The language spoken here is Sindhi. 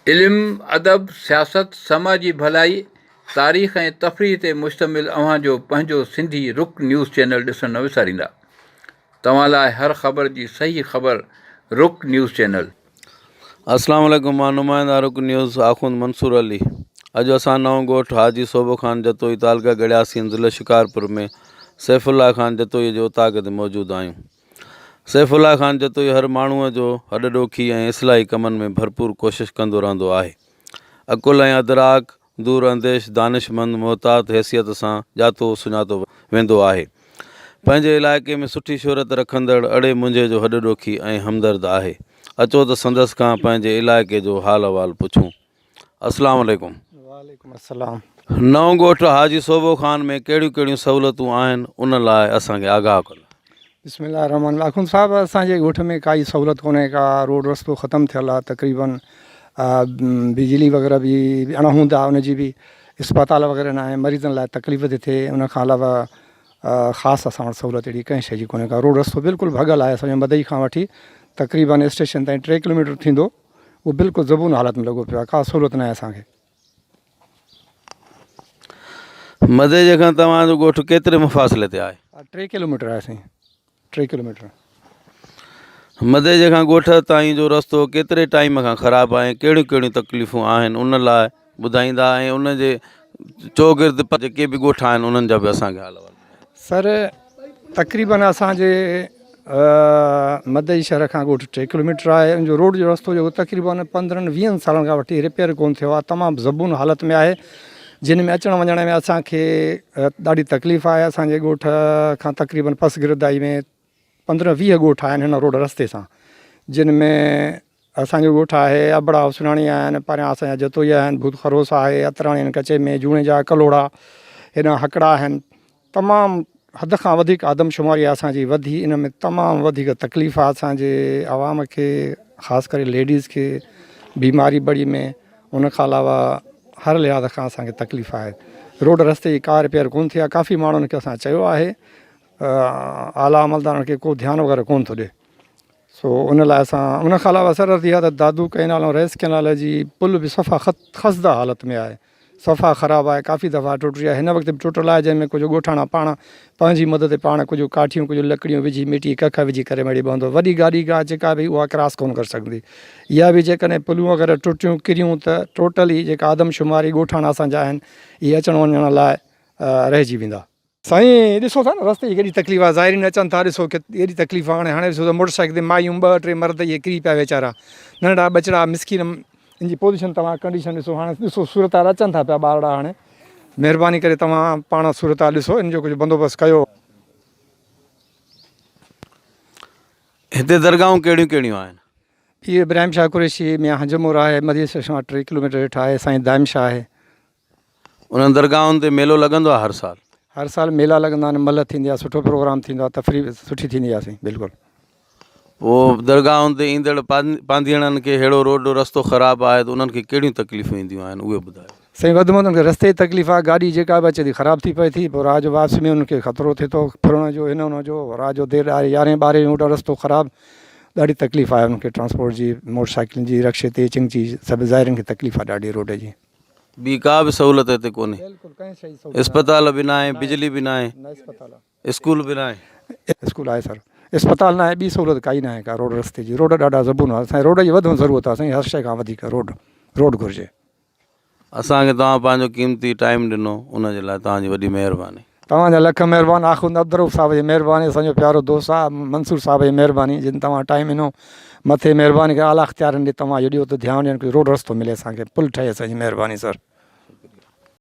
علم، ادب، سياست، سماجي ڀلائي، تاريخ ۽ تفريح تي مشتمل اوهان جو پنهنجو سنڌي رڪ نيوز چينل ڏسڻ نه وساريندا. توهان لاء هر خبر جي صحيح خبر رڪ نيوز چينل. اسلام عليڪم مان نمائنده رڪ نيوز آخوند منصور علي اڄ اسان نئون ڳوٺ حاجي صوبو خان جتوئي تعلقه ڳڙهياسين ضلع شڪارپور ۾ سيف الله خان جتوئي جي اوطاق تي موجود آهيون سيف الله خان جتوئي هر ماڻهوء جو هڏ ڏوکي ۽ اصلاحي ڪمن ۾ ڀرپور ڪوشش ڪندو رهندو آهي. عقل ۽ ادراڪ، دور انديش، دانشمند، محتاط حيثيت سان ڄاتو سڃاتو ويندو آهي. پنهنجي علائقي ۾ سٺي شهرت رکندڙ اڙي منجهي جو هڏ ڏوکي ۽ همدرد آهي. اچو ته سندس کان پنهنجي علائقي جو حال احوال پڇون. السلام عليڪم. وعليڪم السلام. نئون ڳوٺ حاجي صوبو خان ۾ ڪهڙيون ڪهڙيون سهولتون آهن ان لاء اسان کي آگاهه ڪندا. بسم الله الرحمن الرحيم آخوند صاحب اسان جي ڳوٺ ۾ ڪائي سهولت ڪونهي ڪا روڊ رستو ختم ٿيل آهي تقريبن بجلي وغيره به اڻ هوند آهي ان جي به اسپتال وغيره ناهي مريضن لاء تڪليف ٿي ٿئي ان کان علاوه خاص اسان وٽ سهولت اهڙي ڪنهن شيء جي ڪونهي ڪا روڊ رستو بلڪل ڀڳل آهي اسان جو مدئي کان وٺي تقريبن اسٽيشن تائين ٽي ڪلوميٽر ٿيندو اهو بلڪل زبون حالت ۾ لڳو پيو آهي ڪا سهولت ناهي اسان کي. مديجي کان توهان جو ڳوٺ ڪيتري مفاصلي تي آهي؟ ٽي ڪلوميٽر آهي سائين ٽي ڪلوميٽر. مديجي کان ڳوٺ تائين جو رستو ڪيتري ٽائيم کان خراب آهي ۽ ڪهڙيون ڪهڙيون تڪليفون آهن ان لاء ٻڌائيندا ۽ ان جي چوگرد جيڪي به ڳوٺ آهن انهن جا به اسان کي حال احوال ٻڌايو. سر تقريبن اسان جي مدئي شهر کان ڳوٺ ٽي ڪلوميٽر آهي ان جو روڊ جو رستو جيڪو تقريبن پندرهن ويهن سالن کان وٺي رپيئر ڪون ٿيو آهي تمام زبون حالت ۾ آهي جن ۾ اچڻ وڃڻ ۾ اسان کي ڏاڍي تڪليف آهي اسان جي ڳوٺ کان تقريبن پسگردائي ۾ 15 20 ڳوٺ آهن هن روڊ رستي سان جن ۾ اسان جو ڳوٺ آهي ابڙا حسناڻي آهن پريان اسان جا جتوئي آهن ڀوت خروس آهي اتراڻي آهن ڪچي ۾ جوڻيجا ڪلهوڙا هيڏانهن هڪڙا آهن تمام حد کان وڌيڪ آدمشماري آهي اسان جي وڌي ان ۾ تمام وڌيڪ تڪليف آهي اسان جي عوام کي خاص ڪري ليڊيز کي بيماري بڙي ۾ ان کان علاوه هر لحاظ کان اسان کي تڪليف آهي روڊ رستي جي ڪا رپيئر ڪون ٿي آهي ڪافي ماڻهن کي اسان چيو آهي اعليٰ عملدارن کي ڪو ڌيان وغيره ڪون ٿو ڏي سو ان لاء اسان ان کان علاوه سر اها ته دادو ڪئنال ۽ رئيس ڪئنال جي پل به صفا خسده حالت ۾ آهي صفا خراب آهي ڪافي دفعا ٽٽي آهي هن وقت به ٽٽل آهي جنهن ۾ ڪجهه ڳوٺاڻا پاڻ پنهنجي مدد تي پاڻ ڪجهه ڪاٺيون ڪجهه لڪڙيون وجهي مٽي ڪک وجهي ڪري مڙي ٻهندو وڏي گاڏي گا جيڪا به اها ڪراس ڪون ڪري سگهندي اها به جيڪڏهن پلون وغيره ٽٽيون ڪريون ته ٽوٽل هي جيڪا آدمشماري ڳوٺاڻا اسان جا آهن اهي اچڻ وڃڻ لاء رهجي ويندا. سائين ڏسو ٿا نه رستي جي ڪيڏي تڪليف آ زائرين اچن ٿا ڏسو ڪيڏي تڪليف آ هاڻي هاڻي ڏسو ته موٽر سائيڪل تي مايون ٻه ٽي مرد اهي ڪري پيا ويچارا ننڍڙا ٻچڙا مسڪين ان جي پوزيشن توهان ڪنڊيشن ڏسو هاڻي ڏسو صورتحال اچن ٿا پيا ٻارڙا هاڻي مهرباني ڪري توهان پاڻ صورتحال ڏسو ان جو ڪجهه بندوبست ڪيو. هتي درگاهون ڪهڙيون ڪهڙيون آهن؟ پير ابراهيم شاهه قريشي ميان حجمور آهي مدينه اسٽيشن کان ٽي ڪلوميٽر هيٺ آهي سائين دائم شاهه آهي. انهن درگاهن تي ميلو لڳندو آهي هر سال. هر سال ميلا لڳندا آهن ملهه ٿيندي آهي سٺو پروگرام ٿيندو آهي تفريح سٺي ٿيندي آهي سائين بلڪل. پوء درگاهن تي ايندڙ پانڌيئڙن کي ههڙو روڊ رستو خراب آهي ته انهن کي ڪهڙيون تڪليفون اينديون آهن اهي ٻڌايو. سائين وڌ ۾ وڌ انهن کي رستي جي تڪليف آهي گاڏي جيڪا به اچي ٿي خراب ٿي پئي ٿي پوء رات جو واپسي ۾ انهن کي خطرو ٿئي ٿو ڦرڻ جو هن هن جو رات جو دير آهي يارهين ٻارهين وڳي رستو خراب ڏاڍي تڪليف آهي انهن کي ٽرانسپورٽ جي موٽر سائيڪلن جي رڪشي تي چنگچي سڀ زائرين کي تڪليف آهي ڏاڍي روڊ جي. ٻي ڪا به سهولت هتي ڪونهي. اسپتال به ناهي، بجلي به ناهي، اسڪول به ناهي. اسڪول آهي سر، اسپتال ناهي، ٻي سهولت ڪائي ناهي ڪا روڊ رستي جي، روڊ ڏاڍا زبون حال سائين روڊ جي وڌ ۾ ضرورت آهي سائين هر شيء کان وڌيڪ روڊ روڊ گهرجي. اسان کي توهان پنهنجو قيمتي ٽائيم ڏنو ان جي لاء توهان جي وڏي مهرباني. توهان جا لک مهربان آخوند عبدالرؤف صاحب جي مهرباني اسان جو پيارو دوست آ منصور صاحب جي مهرباني جن توهان ٽائيم ڏنو مٿي مهرباني ڪري اعليٰ اختيارين ڏي توهان اهو ڏيو ته ڌيان ڏين ڪجهه روڊ رستو ملي اسان کي پل ٺهي اسان جي مهرباني سر.